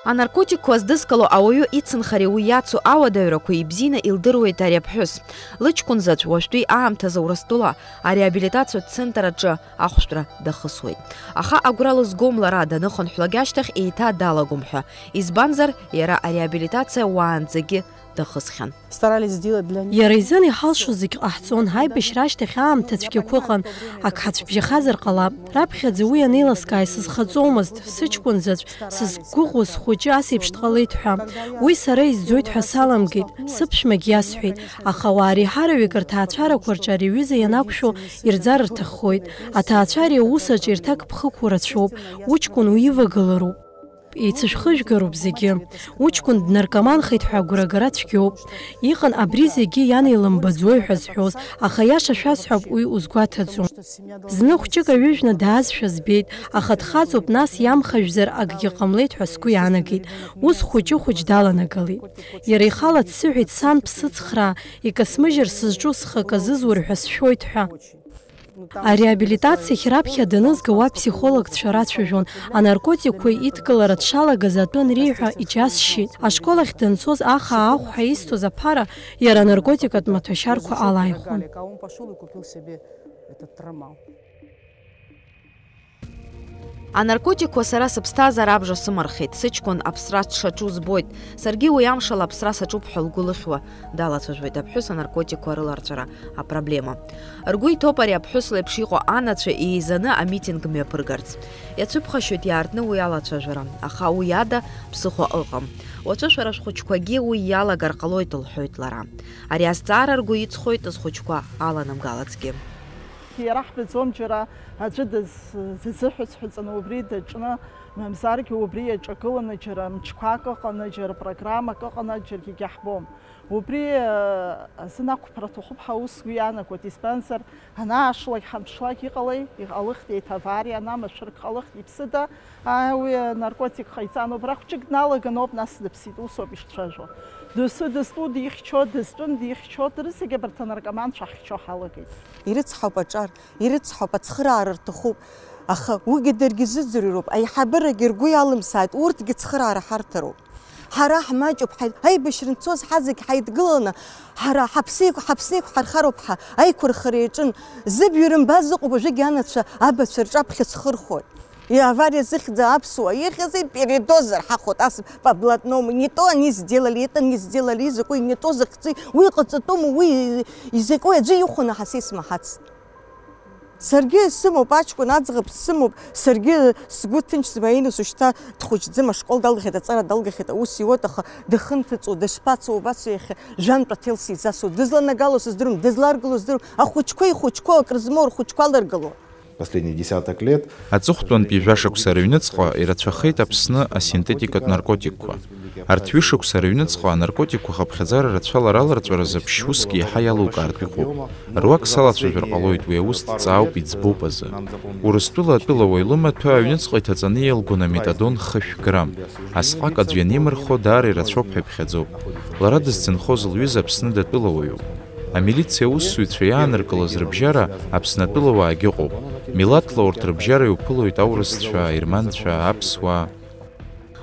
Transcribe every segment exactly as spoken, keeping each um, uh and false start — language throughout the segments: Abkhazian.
Анаркотикқәа здызкыло ауаҩы ицынхареи уи иацу ауадаҩрақәеи ибзианы илдыруеит ари аԥҳәыс. Лыҷкәын заҵә уажәтәи аамҭазы Урыстәыла ареабилитациатә центр аҿы ахәшәтәра дахысуеит. Аха агәра лызгом лара даныхынҳәлак ашьҭахь еиҭа далагом ҳәа. Избанзар, иара ареабилитациа уаанӡагьы дахысхьан. Старались сделать для них. Иара изын иҳалшоз зегь ҟаҳҵон, аибашьра ашьҭахь аамҭа цәгьақәа ыҟан, ак ҳацәбжьахазар ҟалап. Раԥхьаӡа уи анеилыскаа исызхаҵомызт, сыҷкәын заҵә, сызқәгәыӷуаз схәыҷы ас еиԥш дҟалеит ҳәа. Уи сара изӡоит ҳәа саламгеит, сыԥшәмагь иасҳәеит, аха ауаа реиҳараҩык рҭаацәарақәа рҿы ари аҩыза ианақәшәо ирӡар рҭаххоит. Аҭаацәареи аус аҿы ирҭакԥхықәу рацәоуп, уҷкәын уивагылароуп. Еицышәхыжәгароуп зегьы. Уҷкәын днаркоманхеит ҳәа агәрагара цәгьоуп. Иҟан абри зегьы ианеилымбаӡои ҳәа зҳәоз, аха иаша шәасҳәап, уи узгәаҭаӡом. Зны хәҷык аҩыжәны даазшәа збеит, аха дхаҵоуп, нас иамхажәзар акгьы ҟамлеит ҳәа сгәы иаанагеит. Ус хәыҷы-хәыҷ даланагалеит. Иара ихала дсыҳәеит, сан, бсыцхраа, икасмыжьыр сызҿу схы акы азызур ҳәа сшәоит ҳәа. Ареабилитациахь раԥхьа данызга уа ԥсихологцәа рацәажәон, анаркотикқәа идкылара дшалагаз атәы анреиҳәа иџьасшьеит. Ашкол ахь данцоз ахаа ахә ҳәа исҭоз аԥара иара анаркотикатә маҭәашьарқәа алааихәон. Анаркотикқәа сара сыԥсҭазаара абжа сымархеит, сыҷкәын аԥсра дшаҿу збоит, саргьы уи амшала аԥсра саҿуп ҳәа лгәы лыхьуа далацәажәоит аԥҳәыс анаркотикқәа рыларҵәара апроблема. Ргәы иҭоуп ари аԥҳәыс леиԥш иҟоу анацәа еизаны амитинг мҩаԥыргарц. Иацәыԥхашьоит иаартны уи алацәажәара, аха уи ада ԥсыхәа ыҟам. Уаҵәы шәара шәхәыҷқәагьы уи иалагар ҟалоит, лҳәоит лара. Ари азҵаара ргәы иҵхоит зхәыҷқәа аланамгалацгьы. Иара ҳбаӡом џьара аӡәы дыз-, дазыҳәыҵҳәыҵаны убри даҿны, мамзаргьы убри иаҿагыланы џьара мчқәак ыҟаны, џьара программак ыҟаны, џьаргьы егьаҳбом. Убри, э, азын ақәԥара аҭахуп ҳәа ус сгәы иаанагоит, избанзар, анаашлак, ҳамԥшлак иҟалеи, иҟалыхт, еиҭа авариа, ана машәырк ҟалыхт, иԥсыда, аа, уи, э, наркотик ҟаиҵан, убра хәҷык дналаган ауп, нас дыԥсит, усоуп ишцәажәо. Досу дызтәу дихьчо, дызтәым дихьчо, дара зегьы абарҭ анаркоманцәа ҳхьчо ҳалагеит. Ирыцҳауп аҿар, ирыцҳауп, ацхыраара рҭахуп. Аха уигьы даргьы зыӡырҩроуп, аиҳабырагьы ргәы иалымсааит, урҭгьы цхыраара ҳарҭароуп. Ҳара ҳмаҷуп, ҳаи-, аибашьра нцоз ҳазегь ҳаидгыланы, ҳара ҳаԥсеиқә-, ҳаԥсеиқәҳархароуп ҳа, аиқәырхара иаҿын. Зыбҩа рымбаз ыҟоуп, уажәыгь анацәа абацәа рҿаԥхьа схырхуеит. И авариа зыхьӡ аԥсуа ихьызи, передоз рҳахәот, ас по блатному, не то они сделали, это не сделали, изакәи, не то захьӡи, уи ҟаҵатәума, уи изакәи аӡәы ихәаны ҳа сисмаҳацт. Саргьы сымоуп, аҷкәын аӡӷаб сымоуп, саргьы сгәы ҭынчӡам, Аинус шьҭа дхәыҷӡам, ашкол далгахьеит, аҵара далгахьеит, аус иуеит, аха дахынҭыҵуа, дышԥацо, убас иахьа жәантә аҭел сизасуа, дызланагало сыздырам, дызларгыло сыздырам, ахәыҷқәа ихәыҷқәоу акрызмоу рхәыҷқәа аларгыло. Последние десяток лет. Аҵыхәтәантәи жәашықәса рыҩныҵҟа ирацәахеит Аԥсны асинтетикатә наркотикқәа. Арҭ ҩышықәса рыҩныҵҟа анаркотикқәа хыԥхьаӡара рацәала раларҵәаразы ԥшь-уск еиҳа иалукаартә иҟоуп. Руак салацәажәар ҟалоит, уи аус дҵаауп, иӡбоуп азы. Урыстәыла атәылауаҩ лымаҭәа аҩныҵҟа иҭаҵаны иалгон аметадон хышә грамм. Асҟак аӡә ианимырхо даара ирацәоуп ҳәа иԥхьаӡоуп. Лара дызцынхоз лҩыза Аԥсны датәылауаҩуп. Амилициа аусзуҩцәа иааныркылаз рыбжьара Аԥсны атәылауаагьы ыҟоуп. Милаҭла урҭ рыбжьара иуԥылоит аурысцәа, аерманцәа, аԥсуаа.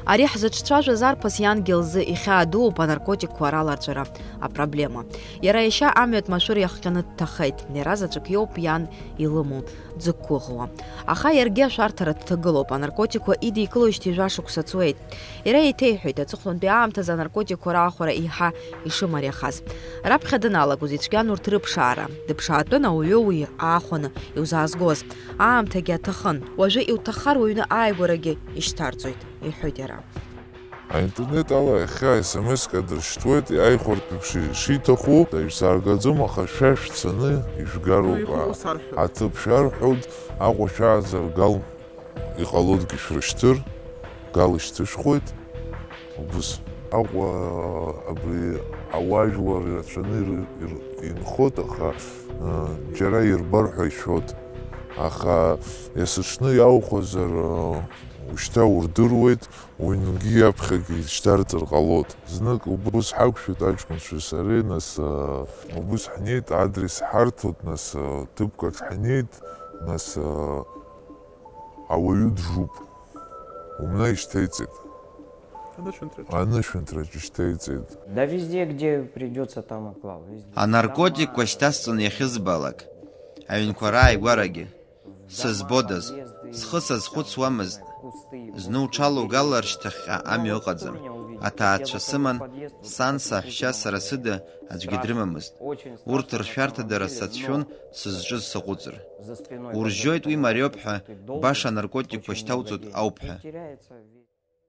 Ари ҳзыҿцәажәаз арԥыс иангьы лзы ихьаа дууп анаркотикқәа раларҵәара апроблема. Иара иашьа амҩатә машәыр иахҟьаны дҭахеит. Иара заҵәык иоуп иан илымоу, дзықәгәыӷуа. Аха иаргьы ашәарҭара дҭагылоуп, анаркотикқәа идикылоижьҭеи жәашықәса ҵуеит. Иара еиҭеиҳәеит, аҵыхәтәантәи аамҭазы анаркотикқәа раахәара еиҳа ишымариахаз. Раԥхьа даналагоз ицәгьан урҭ рыԥшаара. Дыԥшаатәын ауаҩы уи аахәаны иузаазгоз. Аамҭагьы аҭахын. Уажәы иуҭаххар уҩны ааигәарагьы ишьҭарҵоит, иҳәоит иара. Аинтернет ала иахьа S M S-к адыршьҭуеит, иааихәартә еиԥш ишиҭаху, аҩ сааргаӡом, аха шәа шәцаны ижәгароуп, Уихәо а-, сарҳәоит. Аҭыԥ шәарҳәоит, Аҟәа шәааӡар Гал иҟалоитгьы шәрышьҭыр, Гал ишьҭышәхуеит, убыс. Аҟәа абри ауаажәлар ирацәаны ир-, ир-, инхоит, аха, ы, џьара ирбар ҳәа ишәоит. Аха есыҽны иаухәазар, ы, ушьҭа урдыруеит, уҩнгьы иаԥхьагьы ишьҭарҵар ҟалоит. Знык убыс ҳақәшәеит аҷкәынцәеи сареи, нас, ы, убыс ҳнеит, адрес ҳарҭоит, нас, ы, ҭыԥк аҿ ҳнеит, нас, ы, ауаҩы джуп. Умна ишьҭеиҵеит. Анышәынҭраҿ ишьҭеиҵеит. Да везде, где придётся, там и клал. Везде. Анаркотикқәа шьҭасҵон иахьызбалак, аҩнқәа рааигәарагьы. Сызбодаз, схы сазхәыцуамызт. Зны уҽалоугылар шьҭахьҟа амҩа ыҟаӡам. Аҭаацәа сыман, сан, саҳәшьа, сара сыда аӡәгьы дрымамызт. Урҭ ршәарҭадара сацәшәон, сызҿыз саҟәыҵыр. Уржьоит уи мариоуп ҳәа, баша анаркотикқәа шьҭауҵоит ауп ҳәа.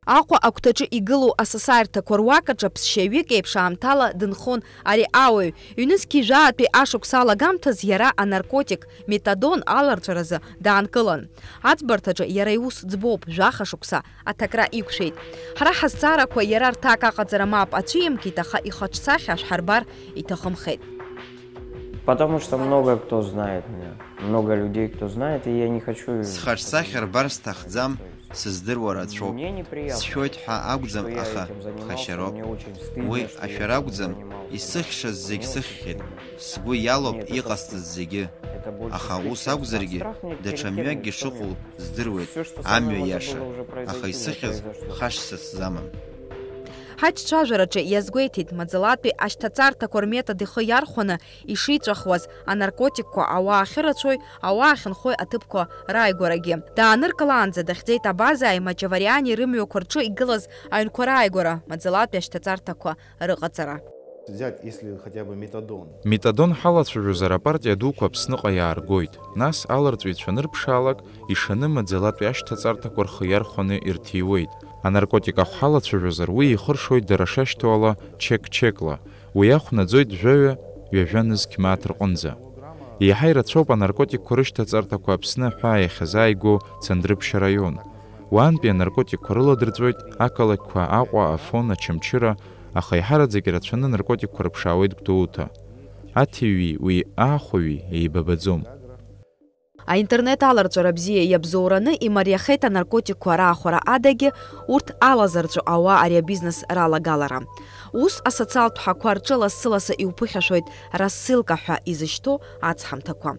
Аҟәа агәҭаҿы игылоу асасааирҭақәа руак аҿы ԥсшьаҩык еиԥш аамҭала дынхон ари ауаҩ. Ҩнызқьи жәаатәи ашықәс алагамҭаз иара анаркотик, метадон аларҵәаразы даанкылан. Аӡбарҭаҿы иара иус ӡбоуп, жәаха шықәса аҭакра иқәшәеит. Ҳара ҳазҵаарақәа иара рҭак аҟаҵара мап ацәимкит, аха ихаҿсахьа шәҳарбар иҭахымхеит. Потому что много кто знает меня. Много людей, кто знает, и я не хочу... Схаҿсахьа рбар сҭахӡам, сыздыруа рацәоуп. Мне неприятно. Сшәоит ҳәа акәӡам, аха ԥхашьароуп. Уи ашәара акәӡам, исыхьшаз зегь сыхьхьеит, сгәы иалоуп иҟасҵаз зегьы. Аха ус акәзаргьы, даҽа мҩакгьы шыҟоу здыруеит, амҩа иаша, аха исыхьыз хашҭшьа сзамам. Ҳаиҿцәажәараҿы иазгәеиҭеит, маӡалатәи ашьҭаҵарҭақәа рметод ихы иархәаны ишиҵәахуаз, анаркотикқәа ауаа ахьырацәои, ауаа ахьынхои аҭыԥқәа рааигәарагьы. Дааныркылаанӡа дахьӡеит Абазааи Мачавариани рымҩақәа рҿы игылаз аҩнқәа рааигәара, маӡалатәи ашьҭаҵарҭақәа рыҟаҵара. Взять, если хотя бы метадон. Метадон ҳалацәажәозар, апартиа дуқәа Аԥсныҟа иааргоит. Нас аларҵәҩцәа анырԥшаалак, ишаны маӡалатәи ашьҭаҵарҭақәа рхы иархәаны ирҭиуеит. Анаркотик ахә ҳалацәажәозар, уи ихыршоит дара шашьҭоу ала чек-чекла. Уи ахә наӡоит жәаҩа, ҩажәа нызқь мааҭ рҟынӡа. Еиҳа ирацәоуп анаркотикқәа рышьҭаҵарҭақәа Аԥсны аҳәаа иахьазааигәоу Цандрыԥшь араион. Уаантәи анаркотикқәа рыладырҵәоит ақалақьқәа Аҟәа, Афон, Очамчыра, аха еиҳараӡак ирацәаны анаркотикқәа рыԥшаауеит Гәдоуҭа. Аҭиҩи уи аахәаҩи еибабаӡом. Аинтернет аларҵәара бзиа иабзоураны имариахеит анаркотикқәа раахәара адагьы, урҭ алазырҵәо ауаа ари абизнес ралагалара. Ус асоциалтә ҳақәа рҿы лассы-лассы иуԥыхьашәоит рассылка ҳәа изышьҭоу ацҳамҭақәа.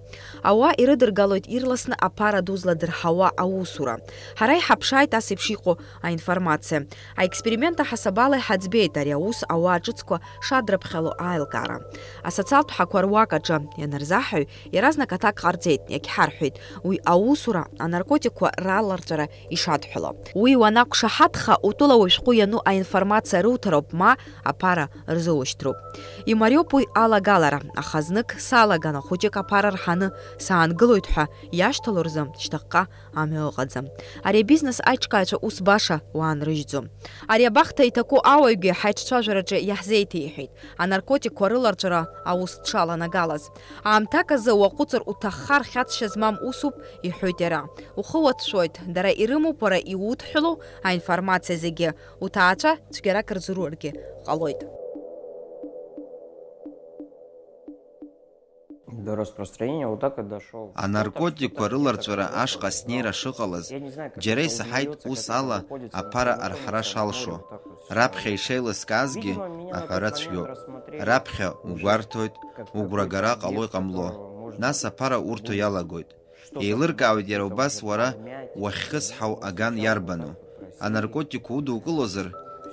Ауаа ирыдыргалоит ирласны аԥара ду зладырҳауа аусура. Ҳара иҳаԥшааит ас еиԥш иҟоу аинформациа. Аексперимент аҳасабала иҳаӡбеит ари аус ауаа ҿыцқәа шадрыԥхьало аилкаара. Асоциалтә ҳақәа руак аҿы ианырзаҳаҩ, иаразнак аҭак ҟарҵеит, иагьҳарҳәеит, уи аусура анаркотикқәа раларҵәара ишадҳәало. Уи уанақәшаҳаҭха, утәыла уажә шәҟәы иану аинформациа руҭароуп, ма аԥара рзоушьҭроуп. Имариоуп уи алагалара, аха знык салаган ахәыҷык аԥара рҳаны саангылоит ҳәа иашьҭало рзы шьҭахьҟа амҩа ыҟаӡам. Ари абизнес аиҿкааҩцәа ус баша уаанрыжьӡом. Ари абахҭа иҭаку ауаҩгьы ҳаиҿцәажәараҿы иаҳзеиҭеиҳәеит, анаркотикқәа рыларҵәара аус дшаланагалаз. Аамҭак азы уаҟәыҵыр уҭаххар хьаҵшьа змам усуп, иҳәоит иара. Ухы уацәшәоит, дара ирымоуп уара иудҳәалоу аинформациа зегьы, уҭаацәа цәгьарак рзуруаргьы ҟалоит. До распространения вот так и дошёл. Анаркотикқәа рыларҵәара ашҟа снеира шыҟалаз, џьара исаҳаит ус ала аԥара арҳара шалшо. Раԥхьа ишеилыскаазгьы аҳәара цәгьоуп. Раԥхьа угәарҭоит, угәрагара ҟало-иҟамло. Нас аԥара урҭо иалагоит. Еилыркаауеит иара убас уара уахьхысҳау аган иарбану. Анаркотикқәа удукылозар,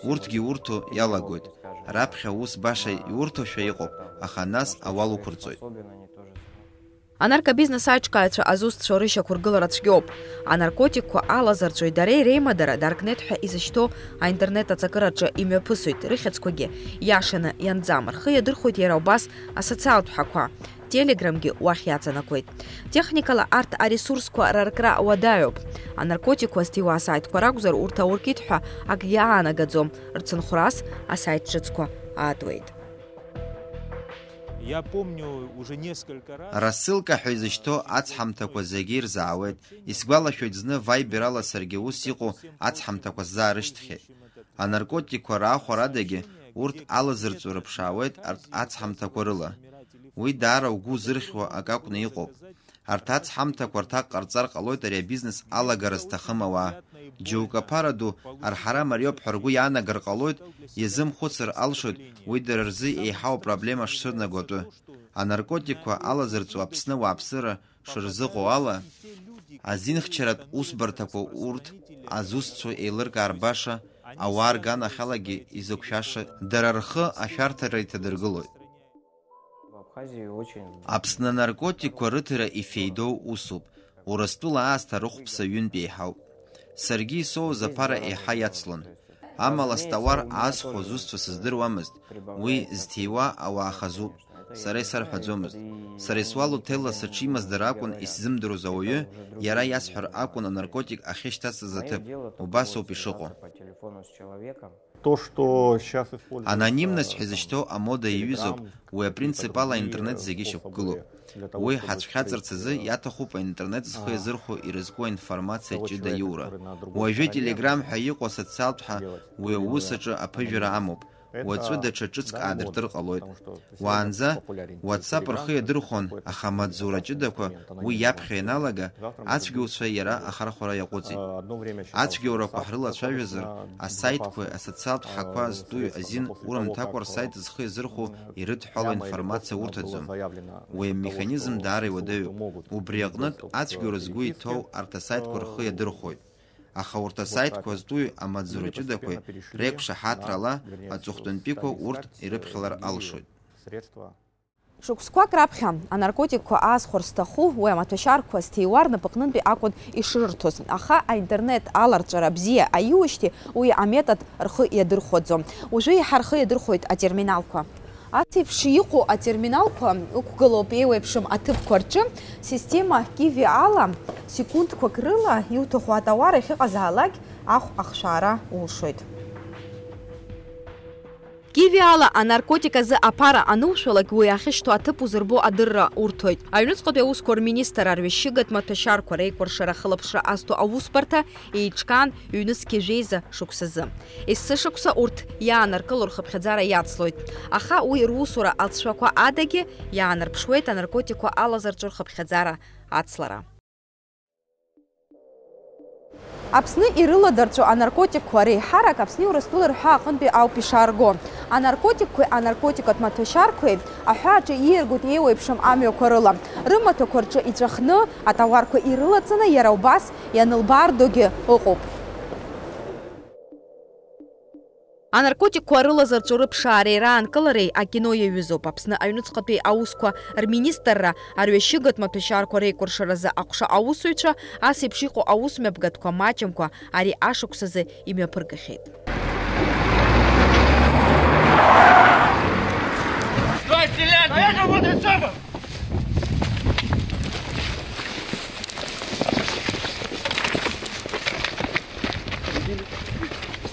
урҭгьы урҭо иалагоит. Раԥхьа ус баша иурҭошәа иҟоуп, аха нас ауал уқәырҵоит. Анаркобизнес аиҿкааҩцәа азусҭцәоу рышьақәыргылара цәгьоуп. Анаркотикқәа алазырҵәои дареи реимадара даркнет ҳәа изышьҭоу аинтернет аҵакыраҿы имҩаԥысуеит, рыхьӡқәагьы иашаны ианӡам, рхы иадырхәоит иара убас асоциалтә ҳақәа. Телеграмгьы уахь иаҵанакуеит. Техникала арҭ аресурсқәа раркра уадаҩуп. Анаркотикқәа зҭиуа асаитқәа ракәзар, урҭ ауркит ҳәа акгьы аанагаӡом, рцынхәрас асаит ҿыцқәа аатуеит. Я помню, уже несколько раз... Рассылка ҳәа изышьҭоу ацҳамҭақәа зегьы ирзаауеит. Исгәалашәоит, зны Viber-ала саргьы ус иҟоу ацҳамҭақәа сзаарышьҭхьеит. Анаркотикқәа раахәарадагьы урҭ алазырҵәо рыԥшаауеит арҭ ацҳамҭақәа рыла. Уи даара угәы узырхьуа акы акәны иҟоуп. Арҭ ацҳамҭақәа рҭак ҟарҵар ҟалоит ари абизнес алагара зҭахым ауаа. Џьоукы аԥара ду арҳара мариоуп ҳәа ргәы иаанагар ҟалоит, иазымхәыцыр алшоит уи дара рзы еиҳау апроблема шцәырнаго атәы. Анаркотикқәа алазырҵәо Аԥсны ауааԥсыра шырзыҟоу ала, азинхьчаратә усбарҭақәа урҭ азусҭцәоу еилыркаар баша, Ауаа рганахьалагьы изықәшәаша, дара рхы ашәарҭара иҭадыргылоит. Аԥсны анаркотикқәа рыҭара ифеидоу усуп. Урыстәыла аасҭа рыхәԥса ҩынтә еиҳауп. Саргьы исоуз аԥара еиҳа иацлон. Амала стауар аасхәоз усҭо сыздыруамызт. Уи зҭиуа ауаа хазуп. Сара исарҳәаӡомызт. Сара исуалу ҭелла сыҽимаздара акәын исзымдыруаз ауаҩы, иара иасҳәар акәын анаркотик ахьышьҭасҵаз аҭыԥ. Убасоуп ишыҟоу. То, что сейчас используется Анонимность ҳәа изышьҭоу амода иаҩызоуп, уи апринцип ала аинтернет зегьы ишьақәгылоуп. Уи ҳацәхьаҵырц азы иаҭахуп аинтернет зхы иазырхәо ирызку аинформациа ҷыда иура. Уажәы Telegram ҳәа иҟоу асоциалтә ҳа уи аус аҿы аԥыжәара амоуп. Уаҵәы даҽа ҿыцк аадыртыр ҟалоит. Уаанӡа WhatsApp рхы иадырхәон, аха амаҵзура ҷыдақәа уи иаԥхьа ианалага, ацәгьоуцәа иара ахархәара иаҟәыҵит. Ацәгьоурақәа ҳрылацәажәозар, асаитқәеи асоциалтә ҳақәа зтәуи азин урымҭакәа рсайт зхы иазырхәо ирыдҳәало информациа урҭаӡом. Уи амеханизм даара иуадаҩуп. Убри аҟнытә ацәгьоура згәы иҭоу арҭ асаитқәа рхы иадырхәоит. Аха урҭ асаитқәа зтәуи амаҵзура ҷыдақәеи реиқәшаҳаҭрала аҵыхәтәантәиқәа урҭ ирыԥхьалар алшоит. Шықәсқәак раԥхьа анаркотикқәа аасхәар зҭаху уи амаҭәашьарқәа зҭиуа рнапаҟнынтәи акәын ишрырҭоз, аха аинтернет аларҵәара бзиа аиуижьҭеи уи аметод рхы иадырхәаӡом. Уажәы еиҳа рхы иадырхәоит атерминалқәа. Ас еиԥш иҟоу атерминалқәа ықәгылоуп еиуеиԥшым аҭыԥқәа рҿы, система Киви ала, секундқәак рыла иуҭаху атауар ахьыҟазаалак ахә ахшәаара улшоит. Киви ала анаркотик азы аԥара анушәалак, уи ахьышьҭоу аҭыԥ узырбо адырра урҭоит. Аҩныҵҟатәи аусқәа рминистр арҩашьыгатә маҭәашьарқәа реикәыршара ахылаԥшра азҭо аусбарҭа еиҿкаан ҩнызқьи жәеиза шықәсазы. Есышықәса урҭ иаанаркыло рхыԥхьаӡара иацлоит. Аха уи русура алҵшәақәа адагьы иаанарԥшуеит анаркотикқәа алазырҵәо рхыԥхьаӡара ацлара. Аԥсны ирыладырҵәо анаркотикқәа реиҳарак Аԥсни Урыстәылеи рҳәаа аҟынтәи ауп ишаарго. Анаркотикқәеи анаркотикатә маҭәашьарқәеи аҳәааҿы ииаргоит еиуеиԥшым амҩақәа рыла. Рымаҭәақәа рҿы иҵәахны, атауарқәа ирылаҵаны, иара убас ианылбаардогьы ыҟоуп. Анаркотикқәа рылазырҵәо рыԥшаареи раанкылареи акино иаҩызоуп. Аԥсны аҩныҵҟатәи аусқәа рминистрра арҩашьыгатә маҭәашьарқәа реикәыршаразы аҟәша аусзуҩцәа ас еиԥш иҟоу аусмҩаԥгатәқәа маҷымкәа ари ашықәсазы имҩаԥыргахьеит. Стой, стрелять! Поехали, вот это самое!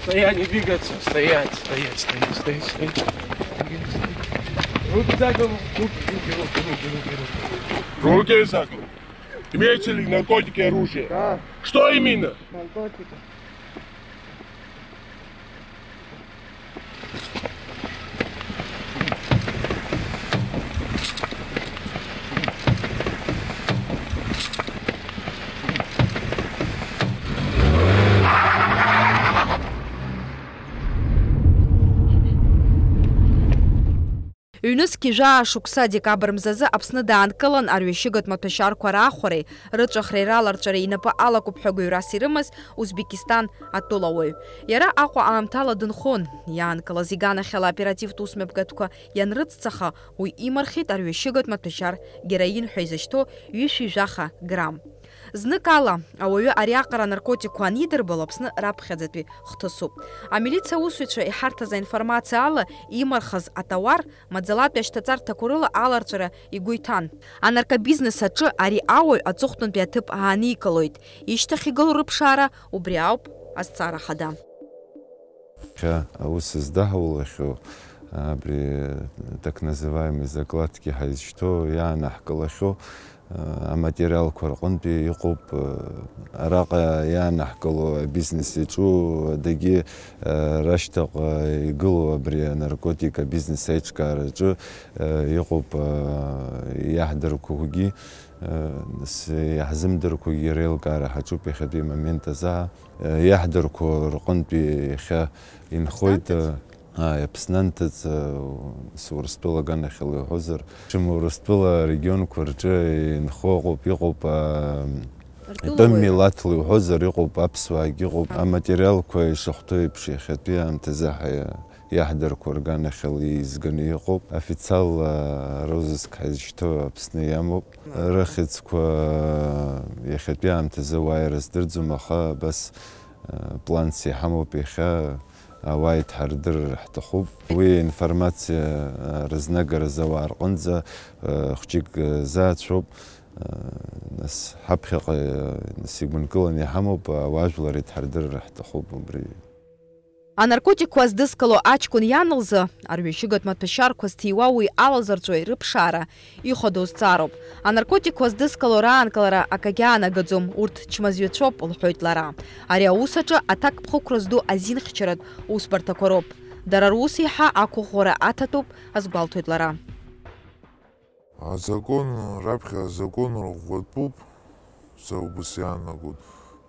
Стоять, не двигаться. Стоять, стоять, стоять, стоять, стоять. Стоять, стоять. Руки за голову. Руки, руки, руки, руки, руки. Руки за голову. Имеется ли наркотики и оружие? Да. Что именно? Наркотики. Ҩнызқь жәаа шықәса декабр мзазы Аԥсны даанкылан арҩашьыгатә маҭәашьарқәа раахәареи рыҵәахреи раларҵәареи инапы алакуп ҳәа гәаҩрас ирымаз Узбекистан атәылауаҩ. Иара Аҟәа аамҭала дынхон. Иаанкылаз иганахьала аоперативтә усмҩаԥгатәқәа ианрыцҵаха, уи имырхит арҩашьыгатә маҭәашьар героин ҳәа изышьҭоу ҩышәи жәаха грамм. Зныкала ауаҩы ариаҟара анаркотикқәа анидырбало, Аԥсны раԥхьаӡатәи хҭысуп. Амилициа аусзуҩцәа иҳарҭаз аинформациа ала, имырхыз атауар маӡалатәи ашьҭаҵарҭақәа рыла аларҵәара игәы иҭан. Анаркобизнес аҿы ари ауаҩ аҵыхәтәантәи аҭыԥ ааникылоит. Ишьҭахь игылоу рыԥшаара убри ауп азҵаара хада. Иахьа аус здаҳулахьоу, абри так называемый закладки ҳәа изышьҭоу иаанаҳкылахьоу, аматериалқәа рҟынтәи иҟоуп, араҟа иаанаҳкылоу абизнес иаҿу адагьы, рашьҭаҟа игылоу абри анаркотик абизнес аиҿкаараҿы, иҟоуп, иаҳдырқәогьы, нас иаҳзымдырқәогьы реилкаара ҳаҿуп иахьатәи амомент азы. Иаҳдырқәо рҟынтәи иахьа инхоит, ааи, Аԥсны анҭыҵ, ус Урыстәыла аганахьала иуҳәозар, ҽым Урыстәыла арегионқәа рҿы инхо ыҟоуп, иҟоуп, аа, Итәым милаҭла иуҳәозар, иҟоуп, аԥсуаагьы ыҟоуп. Аматериалқәа ишахәҭоу еиԥш, иахьатәи аамҭазы ҳа-, иаҳдырқәа рганахьала еизганы иҟоуп. Официалла розыск ҳазышьҭоу Аԥсны иамоуп. Рыхьӡқәа иахьатәи аамҭазы уааира здырӡом, аха абас, э, планс иҳамоуп иахьа. Ауаа идҳардырыр ҳҭахуп. Уи аинформациа, а, рызнагаразы ауаа рҟынӡа, а, хәҷык, а, заацәоуп. А, нас ҳаԥхьаҟа, а, нас игәынкыланы иҳамоуп, а, ауаажәлар идҳардырыр ҳҭахуп убри. Анаркотикқәа здызкыло аҷкәын иан лзы, арҩашьыгатә маҭәашьарқәа зҭиуа уи алазырҵәои рыԥшаара ихәадоу зҵаароуп. Анаркотикқәа здызкыло раанкылара акагьы аанагаӡом, урҭ чмазаҩцәоуп, лҳәоит лара. Ари аус аҿы аҭакԥхықәра зду азинхьчаратә усбарҭақәа роуп. Дара рус еиҳа ақәыӷәӷәара аҭатәуп, азгәалҭоит лара. Азакәан, раԥхьа азакәан рӷәӷәатәуп, сара убас иаанагоит.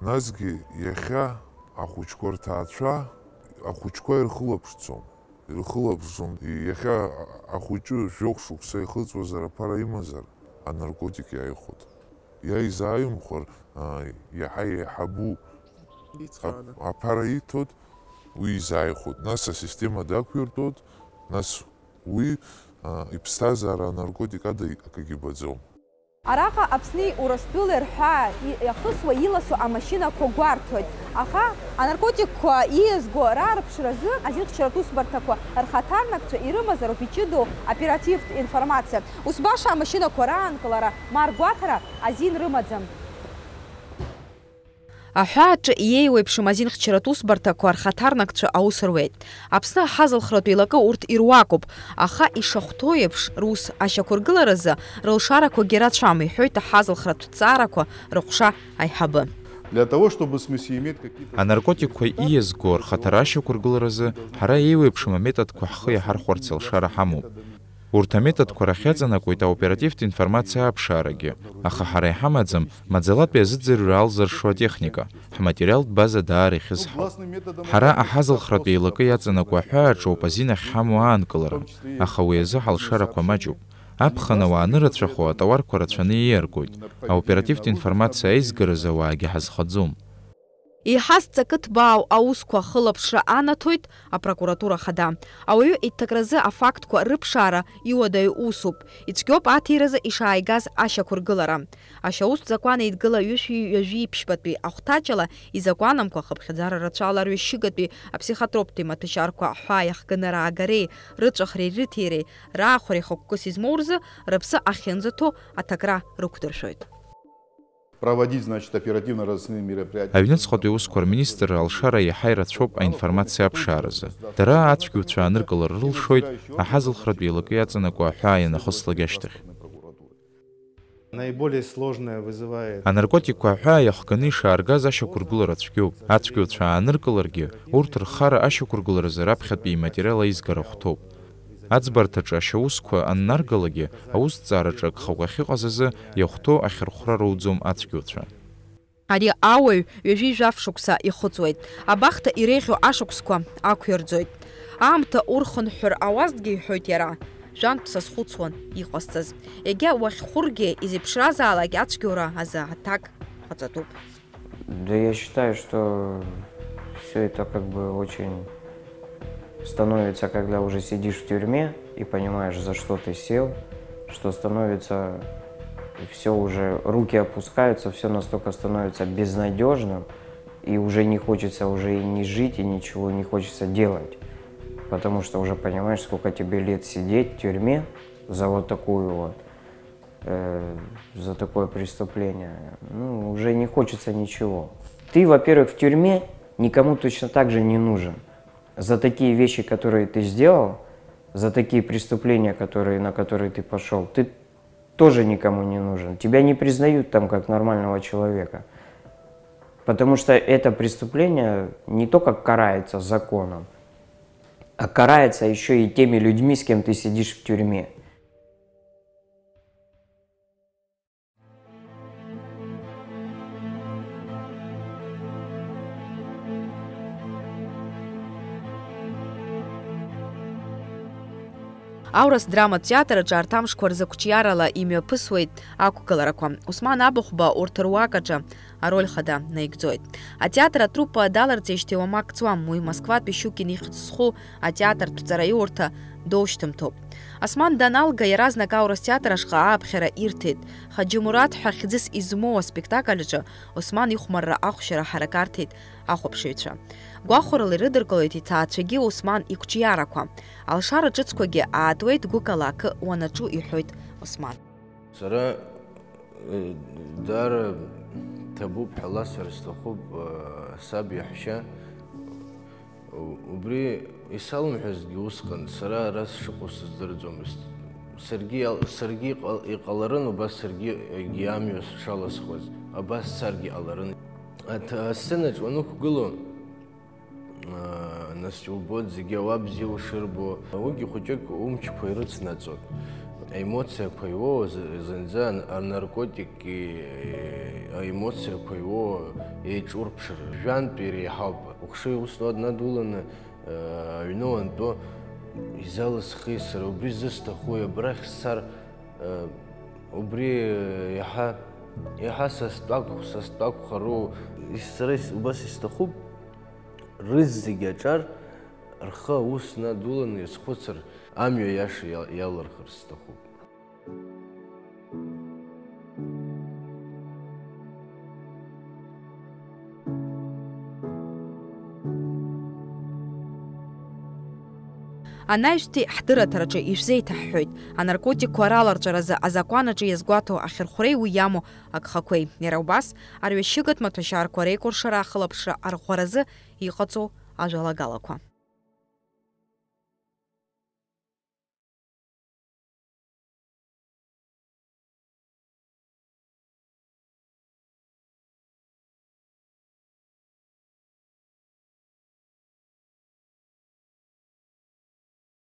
Насгьы иахьа ахәыҷқәа рҭаацәа ахәыҷқәа ирхылаԥшӡом. Ирхылаԥшӡом. Иахьа ахәыҷы жәохә шықәса ихыҵуазар, аԥара имазар, анаркотик иааихәоит. Иааизааимхәар, а, иаҳа еиҳабу ицхрааны ап-, аԥара иҭоит, уи изааихәоит. Нас асистема дақәиртәоит, нас уи, а, иԥсҭазаара анаркотик ада акгьы ибаӡом. Араҟа Аԥсни Урыстәылеи рҳәаа и-, иахысуа иласу амашьынақәа гәарҭоит. Аха анаркотикқәа ииазго раарԥшразы азинхьчаратә усбарҭақәа рхаҭарнакцәа ирымазароуп иҷыдоу оперативтә информациа. Ус баша амашьынақәа раанкылара ма ргәаҭара азин рымаӡам. Аҳәааҿы иеиуеиԥшым азинхьчаратә усбарҭақәа рхаҭарнакцәа аус руеит. Аԥсны аҳазылхратә еилакы урҭ ируакуп, аха ишахәҭоу еиԥш, рус ашьақәыргыларазы рылшарақәагьы рацәам, иҳәоит аҳазылхратә ҭҵаарақәа рыҟәша аиҳабы. Для того, чтобы в смысле иметь какие-то... Анаркотикқәа ииазго рхаҭара ашьақәыргыларазы ҳара еиуеиԥшым аметодқәа ҳхы иаҳархәарц алшара ҳамоуп. Урҭ аметодқәа рахь иаҵанакуеит аоперативтә информациа аԥшаарагьы, аха ҳара иҳамаӡам маӡалатәи азыӡырҩра алзыршо атехника, ҳматериалтә база даара ихьызҳауп. Ҳара аҳазылхратә еилакы иаҵанакуа аҳәааҿоуп азин ахьҳамоу аанкылара, аха уи азы ҳалшарақәа маҷуп. Аԥхын ауаа анырацәахо, атауарқәа рацәаны ииаргоит, аоперативтә информациа аизгаразы ауаагьы ҳазхаӡом. Еиҳа зҵакы ҭбаау аусқәа ахылаԥшра анаҭоит апрокуратура хада. Ауаҩы иҭакразы афактқәа рыԥшаара иуадаҩу усуп. Ицәгьоуп аҭиразы ишааигаз ашьақәыргылара. Ашьаустә закәан еидгыла ҩышәи ҩажәи ԥшьбатәи ахәҭаҷала изакәанамкәа хыԥхьаӡара рацәала арҩашьыгатәи аԥсихотроптәи маҭәашьарқәа аҳәаа иахганы раагареи рыҵәахреи рыҭиреи раахәареи хықәкыс измоу рзы рыԥсы ахьынӡаҭоу аҭакра рықәдыршәоит. Проводить, значит, оперативно-розыскные мероприятия. Аҩныҵҟатәи аусқәа рминистрра алшара иаҳа ирацәоуп аинформациа аԥшааразы. Дара ацәгьоуцәа ааныркылар рылшоит, аҳазылхратә еилакы иаҵанакуа аҳәаа ианахыслак ашьҭахь. Наиболее сложное вызывает... Анаркотикқәа аҳәаа иахганы ишааргаз ашьақәыргылара цәгьоуп. Ацәгьоуцәа ааныркыларгьы, урҭ рхара ашьақәыргыларазы раԥхьатәи иматериал аизгара хәҭоуп. Аӡбарҭаҿы ашьаусқәа аннаргалакгьы, аусҭҵаараҿы агхақәа ахьыҟаз азы иахәҭоу ахьырхәра роуӡом ацәгьоуцәа. Ари ауаҩ ҩажәи жәаф шықәса ихыҵуеит. Абахҭа иреиӷьу ашықәсқәа ақәирӡоит. Аамҭа урхынҳәыр ауазҭгьы, иҳәоит иара, жәантә сазхәыцуан иҟасҵаз. Егьа уахьхәыргьы, изеиԥшразаалак ацәгьоура азы аҭак ҟаҵатәуп. Да, я считаю, что всё это как бы очень становится, когда уже сидишь в тюрьме и понимаешь, за что ты сел, что становится всё уже, руки опускаются, всё настолько становится безнадёжным, и уже не хочется уже и не жить, и ничего не хочется делать. Потому что уже понимаешь, сколько тебе лет сидеть в тюрьме за вот такую вот э, за такое преступление, ну, уже не хочется ничего. Ты, во-первых, в тюрьме никому точно так же не нужен. За такие вещи, которые ты сделал, за такие преступления, которые, на которые ты пошёл, ты тоже никому не нужен. Тебя не признают там как нормального человека. Потому что это преступление не только карается законом, а карается ещё и теми людьми, с кем ты сидишь в тюрьме. Аурыс драматә театр аҿы арҭ амшқәа рзы қәҿиарала имҩаԥысуеит ақәгыларақәа. Осман Абыхәба урҭ руак аҿы ароль хада наигӡоит. Атеатр атруппа даларҵеижьҭеи уамак ҵуам, уи Москватәи Щукин ихьӡ зху атеатртә ҵараиурҭа доушьҭымҭоуп. Осман даналга, иаразнак аурыс театр ашҟа ааԥхьара ирҭеит. Хаџьы Мураҭ ҳәа хьӡыс измоу аспектакль аҿы Осман ихәмарра ахәшьара ҳарак арҭеит ахәаԥшыҩцәа. Гәахәарыла ирыдыркылоит иҭаацәагьы Осман иқәҿиарақәа. Алшара ҿыцқәагьы аатуеит, гәыкала акы уанаҿу, иҳәоит Осман. Сара, э, даара ҭабуп ҳәа ласҳәар сҭахуп, э, саб иаҳәшьа. У-, убри исалымҳәазгьы усҟан, сара ара сшыҟоу сыздырӡомызт. Саргьы иал-, саргьы иҟал-, иҟаларын, убас саргьы егьи амҩа сшаласхуаз, абас сцаргьы ҟаларын. Аҭ-, асценаҿ уанықәгыло, аа, нас иубоит зегьы ауаа бзиа ушырбо. Уигьы хәыҷык умчқәа ирыцнаҵоит. Аемоциақәа иуоу з-, зынӡа ан-, анаркотики аемоциақәа иуоу еиҿурԥшыр, жәантә иреиҳауп. Ухшыҩ ус надуланы, аа, аҩны уантәо изалысхи, сара убри зысҭахуи, абрахь сцар, аа, убри, иаҳа, иаҳа са стәакә-, са стәакәхару? Ис-, сара ис-, убас исҭахуп, рызегь аҿар рхы аус надуланы иазхәыцыр, амҩа иаша иал-, иалырхырц сҭахуп. Анаҩстәи ҳдырраҭараҿы ишәзеиҭаҳҳәоит, анаркотикқәа раларҵәаразы азакәан аҿы иазгәаҭоу ахьырхәреи уи иамоу агхақәеи. Иара убас, арҩашьыгатә маҭәашьарқәа реикәыршара ахылаԥшра арӷәӷәаразы иҟаҵоу ажәалагалақәа.